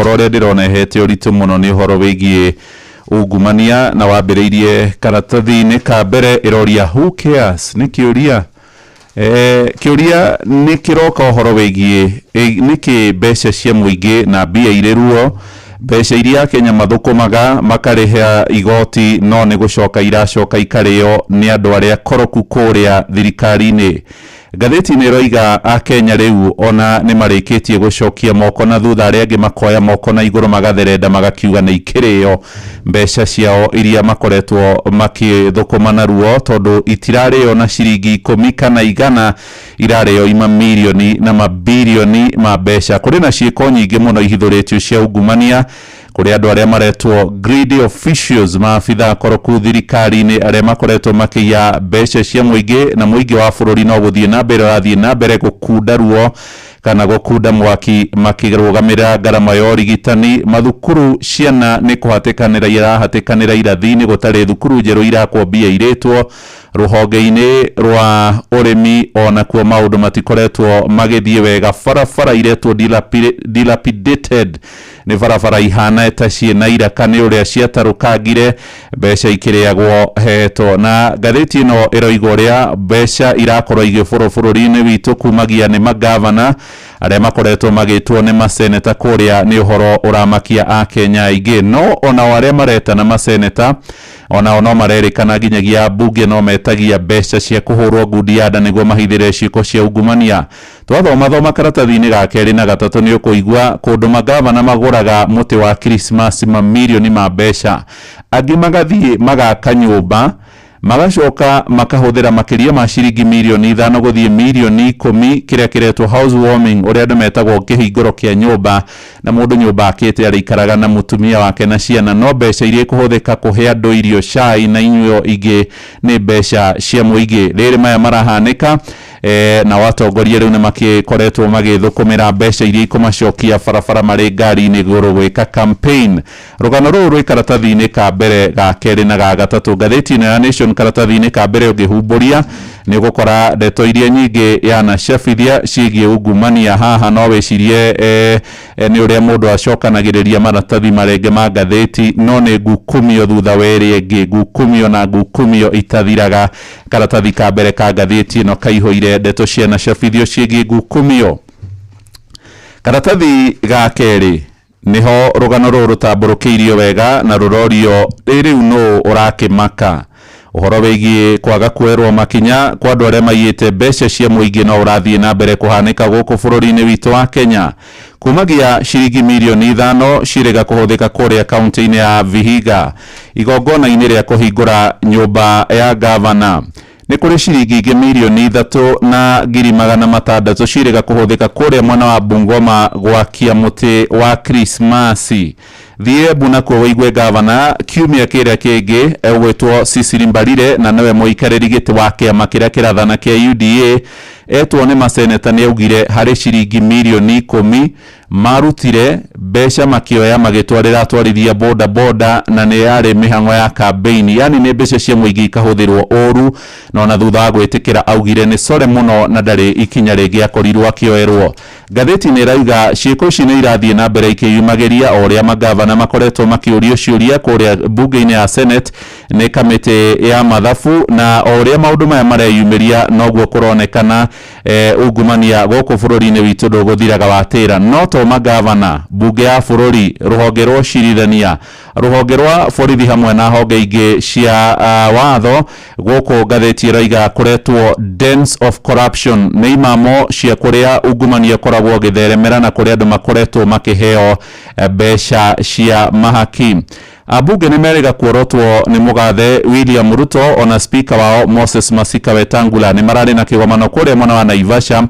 Ũhoro ũrĩa ndĩrona ĩhete ũritũ mũno nĩ ũhoro wĩgiĩ ungumania, na wambĩrĩirie karatathi-inĩ ka mbere ĩroria who cares? Nĩ kĩũria kĩũria nĩ kĩroka ũhoro wĩgiĩ nĩkĩ mbeca cia mũingĩ na mbia irĩ ruo, mbeca iria Akenya mathũkũmaga makarĩha igoti, no nĩ gũcoka iracoka ikarĩo nĩ andũ arĩa koroku kũrĩa thirikari-inĩ. Ngathĩti-inĩ ĩroiga Akenya rĩu ona nĩ marĩkĩtie gũcokia moko na thutha, arĩa angĩ makoya moko na igũrũ magatherenda magakiuga nĩ ikĩrĩo mbeca ciao iria makoretwo makĩthũkũma na ruo, tondũ itirarĩo na ciringi 10 kana 100, irarĩo imamirioni na mabirioni ma mbeca. Kũrĩ na ciĩko nyingĩ mũno ihithũrĩtio cia ungumania kũrĩ andũ arĩa maretwo greedy officials, maabitha akoroku thirikari-inĩ arĩa makoretwo makĩiya mbeca cia mũingĩ, na mũingĩ wa bũrũri no gũthiĩ na mbere ũrathiĩ na mbere gũkunda ruo kana gũkunda mwaki makĩrũgamĩrĩra ngarama ya ũrigitani. Mathukuru ciana nĩ kũhatĩkanĩra irahatĩkanĩra irathi-inĩ, gũtarĩ thukuru njerũ irakwo mbia irĩtwo. Rũhonge-inĩ rwa ũrĩmi onakuo maũndũ matikoretwo magĩthiĩ wega. Barabara iretwo dilapidated, nĩ barabara ihana ta ciĩna iraka nĩ ũrĩa ciatarũkangire, mbeca ikĩrĩagwo hetwo. Na ngathĩti ĩno ĩroiga ũrĩa mbeca irakorwo igĩbũrwo bũrũri-inĩ witũ kumagia nĩ magavana arĩa makoretwo magĩtwo nĩ maseneta kũrĩa, nĩ ũhoro ũramakia Akenya aingĩ. No onao arĩa maretana maseneta onao no marerĩkana nginyagia mbunge no metagia mbeca cia kũhũrwo ngundi ya nda nĩguo mahithĩre ciĩko cia ungumania. Twathoma thoma karatathi-inĩ ga kerĩ na gatatũ nĩ ũkũigua kũndũ magavana magũraga mũtĩ wa Krismasi mamirioni ma mbeca, angĩ magathiĩ magaka nyũmba magacoka makahũthĩra makĩria ma ciringi mirioni 5 gũthiĩ mirioni 10, kĩrĩa kĩretwo housewarming, ũrĩa andũ metagwo kĩhingũro kĩa nyũmba, na mũndũ nyũmba akĩte arĩikaraga na mũtumia wake na ciana, no mbeca iria ikũhũthĩka kũhe andũ irio, cai na inyuo ingĩ nĩ mbeca cia mũingĩ. Rĩrĩ maya marahanĩka nao atongoria rĩu nĩ makĩkoretwo magĩthũkũmĩra mbeca iria ikũmacokia barabara marĩ ngari-inĩ igũrũ gwĩka campaign. Rũgano rũrũ rwĩ karatathi-inĩ ka mbere, ga kerĩ na ga gatatũ ngathĩti ĩno ya Nation. Karatathi-inĩ ka mbere ũngĩhumbũria nĩ ũgũkora ndeto iria nyingĩ yanacabithia ciĩgiĩ ungumania haha. No wĩcirie nĩ ũrĩa mũndũ acokanagĩrĩria maratathi marenge ma ngathĩti, no nĩ ngukumio thutha wa ĩrĩa ĩngĩ, ngukumio na ngukumio itathiraga. Karatathi ka mbere ka ngathĩti ĩno kaihũire ndeto cianacabithio ciĩgiĩ ngukumio. Karatathi ga kerĩ niho rũgano rũrũ rũtambũrũkĩirio wega na rũrorio ĩ rĩu nũ ũrakĩmaka. Ũhoro wĩgiĩ kwaga kuoerwo makinya kwa andũ arĩa maiyĩte mbeca cia mũingĩ no ũrathiĩ na mbere kũhanĩka gũkũ bũrũri-inĩ witũ wa Kenya, kumagia ciringi mirioni 5 cirĩga kũhũthĩka kũrĩa kaunti-inĩ ya Vihiga igongona-inĩ rĩa kũhingũra nyũmba ya gavana. Nĩ kũrĩ ciringi ingĩ 3,600,000 cirĩga kũhũthĩka kũrĩa mwena wa Bungoma gwakia mũtĩ wa Krismasi. Thiĩ Embu nakuo wĩigue gavana kiumia kĩrĩa kĩngĩ egwĩtwo Cecily Mbarire, na nĩwe mũikarĩri gĩtĩ wa kĩama kĩrĩa kĩrathana kĩa UDA, etwo nĩ maseneta nĩ augire harĩ ciringi mirioni 10 marutire mbeca makĩoya magĩtwarĩra atwarithia boda boda, na nĩ yarĩ mĩhang'o ya campaign, yani nĩ mbeca cia mũingĩ ikahũthĩrwo ũru. Na ona thutha wa gwĩtĩkĩra augire nĩ core mũno na ndarĩ ikinya rĩngĩ akorirwo akĩoerwo. Ngathĩti nĩ ĩrauga ciĩko ici nĩ irathiĩ na mbere ikĩyumagĩria o ũrĩa magavana makoretwo makĩũrio ciũria kũrĩa mbunge-inĩ ya Senate nĩ kamĩtĩ ya mathabu, na o ũrĩa maũndũ maya mareyumĩria noguo kũronekana ungumania gũkũ bũrũri-inĩ witũ ndũgũthiraga watĩra. No to magavana, mbunge ya bũrũri, rũhonge rwa ũcirithania, rũhonge rwa borithi hamwe na honge ingĩ cia watho, gũkũ ngathĩti ĩroiga kũretwo dens of corruption, nĩ imamo cia kũrĩa ungumania ũkoragwo ũgĩtheremera na kũrĩa andũ makoretwo makĩheo mbeca cia mahaki. Ambunge nĩ merĩga kuorotwo nĩ mũgathe William Ruto, ona speaker wao Moses Masika Wetangula nĩ mararĩ na kĩgomano kũrĩa mwena wa Naivasha,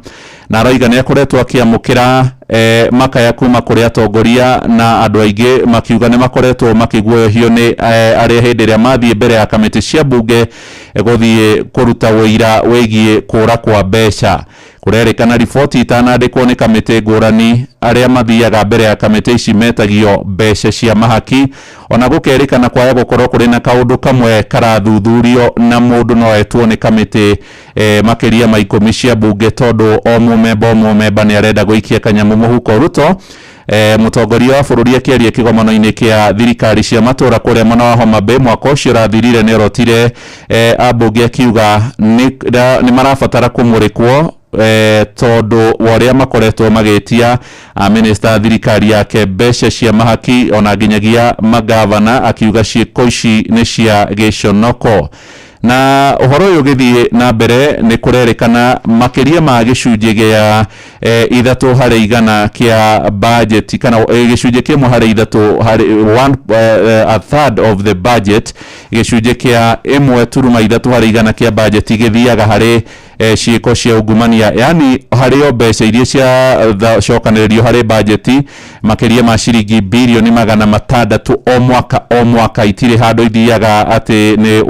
na aroiga nĩ akoretwo akĩamũkĩra makaya kuma kũrĩ atongoria na andũ aingĩ makiuga nĩ makoretwo makĩguoyohio nĩ arĩa hĩndĩ ĩrĩa mathiĩ mbere ya kamĩtĩ cia mbunge gũthiĩ kũruta ũira wĩgiĩ kũra kwa mbeca. Kũrerĩkana riboti itanandĩkwo nĩ kamĩtĩ ngũrani, arĩa mathiaga mbere ya kamĩtĩ ici metagio mbeca cia mahaki, ona gũkerĩkana kwaya gũkorwo kũrĩ na kaũndũ kamwe karathuthurio na mũndũ no etwo nĩ kamĩtĩ makĩria ma 10 cia mbunge, tondũ o mũmemba o mũmemba nĩ arenda gũikia kanyamũ mũhuko. Ruto Mũtongoria wa bũrũri akĩaria kĩgomano-inĩ kĩa thirikari cia matũra kũrĩa mwena wa Homa Bay mwaka ũcio ũrathirire nĩ orotire ambunge akiuga nĩ marabatara kũmũrĩkwo tondũ wa ũrĩa makoretwo magĩtia minista thirikari yake mbeca cia mahaki ona nginyagia magavana, akiuga ciĩko ici nĩ cia gĩconoko. Na ũhoro ũyũ ũgĩthiĩ na mbere nĩ kũrerĩkana makĩria ma gĩcunjĩ gĩa 3% kĩa budget kana gĩcunjĩ 1 harĩ 3 harĩ one, a third of the budget, gĩcunjĩ kĩa 1.3% kĩa budget gĩthiaga harĩ ciĩko cia ungumania, yani harĩ o mbeca iria ciacokanĩrĩrio harĩ bajeti makĩria ma ciringi birioni 600 o mwaka o mwaka itirĩ handũ ithiaga atĩ nĩ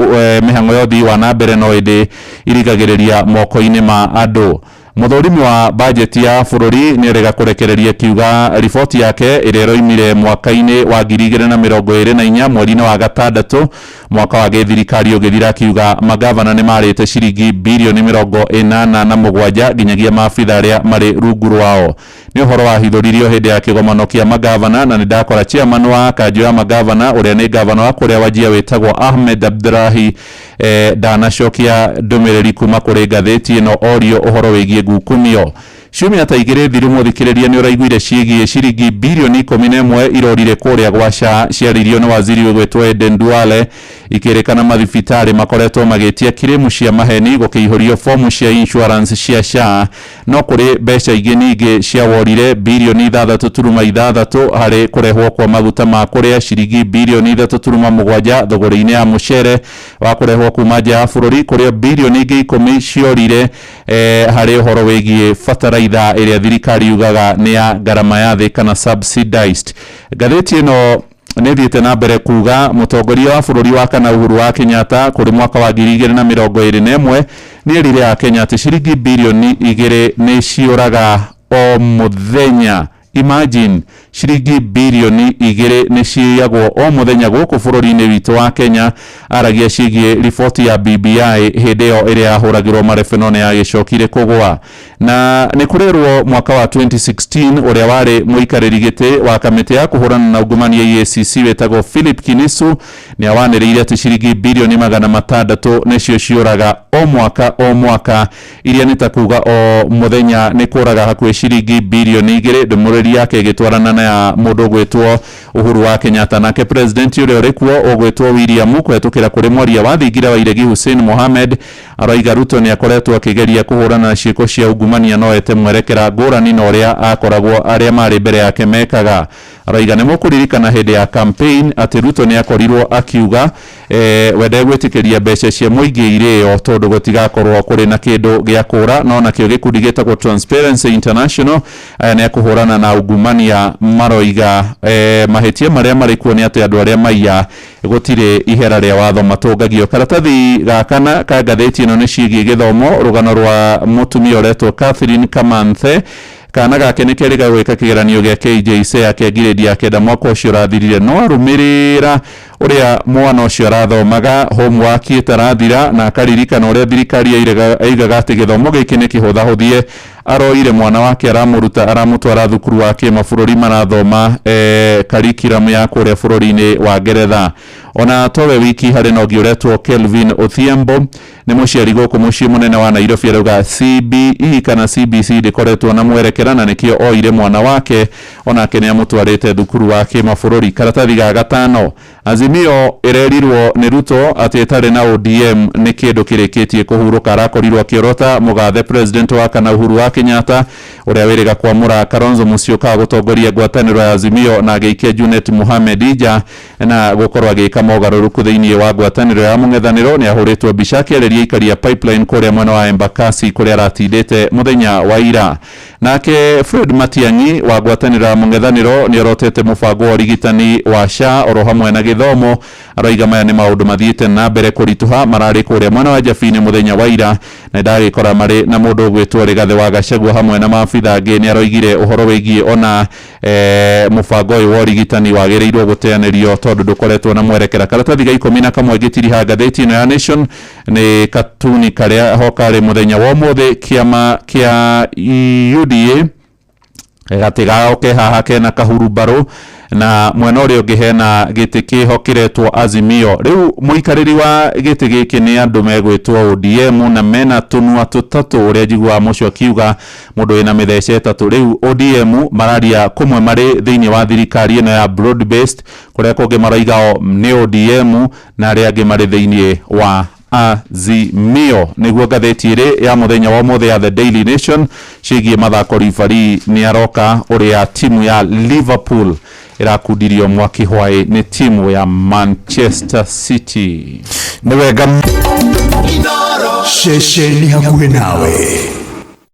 mĩhang'o ya ũthii wa na mbere no ĩndĩ irigagĩrĩria moko-inĩ ma andũ. Mũthũrimi wa bajeti ya bũrũri nĩ arega kũrekereria kiuga riboti yake ĩrĩa ĩroimire mwaka-inĩ wa 2024 mweri-inĩ wa gatandatũ mwaka wa gĩthirikari ũgĩthira, akiuga magavana nĩ marĩte ciringi birioni 87 nginyagia maabitha arĩa marĩ rungu rwao. Nĩ ũhoro wahithũririo hĩndĩ ya kĩgomano kĩa magavana, na nĩ ndakora chairman wa kanjũ ya magavana ũrĩa nĩ gavana wa kũrĩa Wajir wĩtagwo Ahmed Abdurahi ndanacokia ndũmĩrĩri kuma kũrĩ ngathĩti ĩno orio ũhoro wĩgiĩ ngukumio. Ciumia ta 2 thiru, mũthikĩrĩria, nĩ ũraiguire ciĩgiĩ ciringi birioni 11 irorire kũrĩa gwa SHA ciarĩirio nĩ waziri ũgwĩtwo Aden Duale, ikĩrĩkana mathibitarĩ makoretwo magĩtia kirĩmu cia maheni gũkĩihũrio fomu cia insurance cia SHA. No kũrĩ mbeca ingĩ ningĩ ciaworire birioni 6.6 harĩ kũrehwo kwa maguta ma kũrĩa, ciringi birioni 3.7 thogora-inĩ ya mũcere wa kũrehwo kuma nja ya bũrũri, kũrĩa birioni ingĩ 10 ciorire harĩ ũhoro wĩgiĩ bataraitha ĩrĩa thirikari yugaga nĩ ya ngarama ya thĩ kana subsidized. Ngathĩti ĩno nĩ thiĩte na mbere kuga mũtongoria wa bũrũri wa kana Uhuru wa Kenyatta kũrĩ mwaka wa 2021 nĩ erire Akenya atĩ ciringi birioni 2 nĩ ciũraga o mũthenya. Imagine, ciringi birioni 2 nĩ ciiyagwo o mũthenya gũkũ bũrũri-inĩ witũ wa Kenya. Aragia ciĩgiĩ riboti ya BBI hĩndĩ ĩyo ĩrĩa yahũragĩrwo marebe no nĩ yagĩcokire kũgũa. Na nĩ kũrerwo mwaka wa 2016 ũrĩa warĩ mũikarĩri gĩtĩ wa kamĩtĩ ya kũhũrana na ungumania EACC wĩtagwo Philip Kinisu nĩ awanĩrĩire atĩ ciringi birioni 600 nĩcio ciũraga o mwaka o mwaka, iria nĩ ta kuga o mũthenya nĩ kũraga hakuhĩ ciringi birioni 2. Ndũmĩrĩri yake ĩgĩtwarana na ya mũndũ ũgwĩtwo Uhuru wa Kenyatta. Nake president ũrĩa ũrĩ kuo ũgwĩtwo William kũhetũkĩra kũrĩ mwaria wa thingira wa iregi Hussein Mohamed aroiga Ruto nĩ akoretwo akĩgeria kũhũrana na ciĩko cia ungumania no ete mwerekera ngũrani na ũrĩa akoragwo arĩa marĩ mbere yake mekaga. Aroiga nĩ mũkũririkana hĩndĩ ya campaign atĩ Ruto nĩ akorirwo akiuga we ndegwĩtĩkĩria mbeca cia mũingĩ irĩo tondũ gũtigakorwo kũrĩ na kĩndũ gĩa kũra. No nakĩo gĩkundi gĩtagwo Transparency International, aya nĩ akũhũrana na ungumania, maroiga mahĩtia marĩa marĩ kuo nĩ atĩ andũ arĩa maiya gũtirĩ ihera rĩa watho matũngagio. Karatathi ga kana ka ngathĩti ĩno nĩ ciĩgiĩ gĩthomo, rũgano rwa mũtumia ũretwo Catherine Kamanthe. Kana gake nĩ kerĩga gwĩka kĩgeranio gĩa KJSEA kĩa ngirĩndi ya 9 mwaka ũcio ũrathirire, no arũmĩrĩra ũrĩa mwana ũcio arathomaga, homework ĩtarathira, na akaririkana ũrĩa thirikari yaigaga atĩ gĩthomo gĩkĩ nĩ kĩhũthahũthie. Aroire mwana wake aramũruta aramũtwara thukuru wa kĩmabũrũri marathoma curriculum ya kũrĩa bũrũri-inĩ wa Ngeretha. Ona towe wiki harĩ na ũngĩ ũretwo Kelvin Othiambo, nĩ mũciari gũkũ mũciĩ mũnene wa Nairobi, arauga CBE kana CBC ndĩkoretwo na mwerekera na nĩkĩo oire mwana wake onake nĩ amũtwarĩte thukuru wa kĩmabũrũri. Karatathi ga gatano, Azimio ĩrerirwo nĩ Ruto atĩ ĩtarĩ na ODM nĩ kĩndũ kĩrĩkĩtie kũhurũka. Arakorirwo akĩorota mũgathe president wa kana Uhuru wa Kenyatta ũrĩa wĩrĩga kwamũra Kalonzo Musyoka gũtongoria ngwatanĩro ya Azimio na agĩikia Junet Mohamed nja na gũkorwo agĩka mogarũrũku thĩinĩ wa ngwatanĩro ya mũng'ethanĩro. Nĩ ahũrĩtwo mbica akĩarĩria aikari a Pipeline kũrĩa mwena wa Embakasi kũrĩa aratindĩte mũthenya wa ira. Nake Fred Matiang'i wa ngwatanĩro ya mũng'ethanĩro nĩ orotete mũbango wa ũrigitani wa SHA oro hamwe na gĩthomo, aroiga maya nĩ maũndũ mathiĩte na mbere kũritũha. Mararĩ kũrĩa mwena wa Jabini mũthenya wa ira na ndagĩkora marĩ na mũndũ ũgwĩtwo Rigathĩ wa Gachagua hamwe na maabitha angĩ. Nĩ aroigire ũhoro wĩgiĩ ona mũbango ũyũ wa ũrigitani wagĩrĩirwo gũteanĩrio tondũ ndũkoretwo na mwerekera. Karatathi ga 11 ngĩtiriha ngathĩti ĩno ya Nation nĩ katuni karĩa ho karĩ mũthenya wa ũmũthĩ, kĩama kĩa UDA. Gatĩ gao ke haha kena kahurumbarũ, na mwena ũrĩa ũngĩ hena gĩtĩ kĩho kĩretwo Azimio. Rĩu mũikarĩri wa gĩtĩ gĩkĩ nĩ andũ megwĩtwo ODM, na mena tũnua tũtatũ, ũrĩa njiguaga mũcio akiuga mũndũ wĩna mĩthece ĩtatũ. Rĩu ODM mararia kũmwe marĩ thĩinĩ wa thirikari ĩno ya broad based, kũrĩa kũngĩ maroiga o nĩ ODM na arĩa angĩ marĩ thĩinĩ wa Azimio. Nĩguo ngathĩti ĩrĩ ya mũthenya wa ũmũthĩ ya The Daily Nation. Ciĩgiĩ mathako, ribari nĩ aroka ũrĩa timu ya Liverpool ĩrakundirio mwaki hwaĩ nĩ timu ya Manchester City. Nĩ wega. Ceceni hakuhĩ nawe.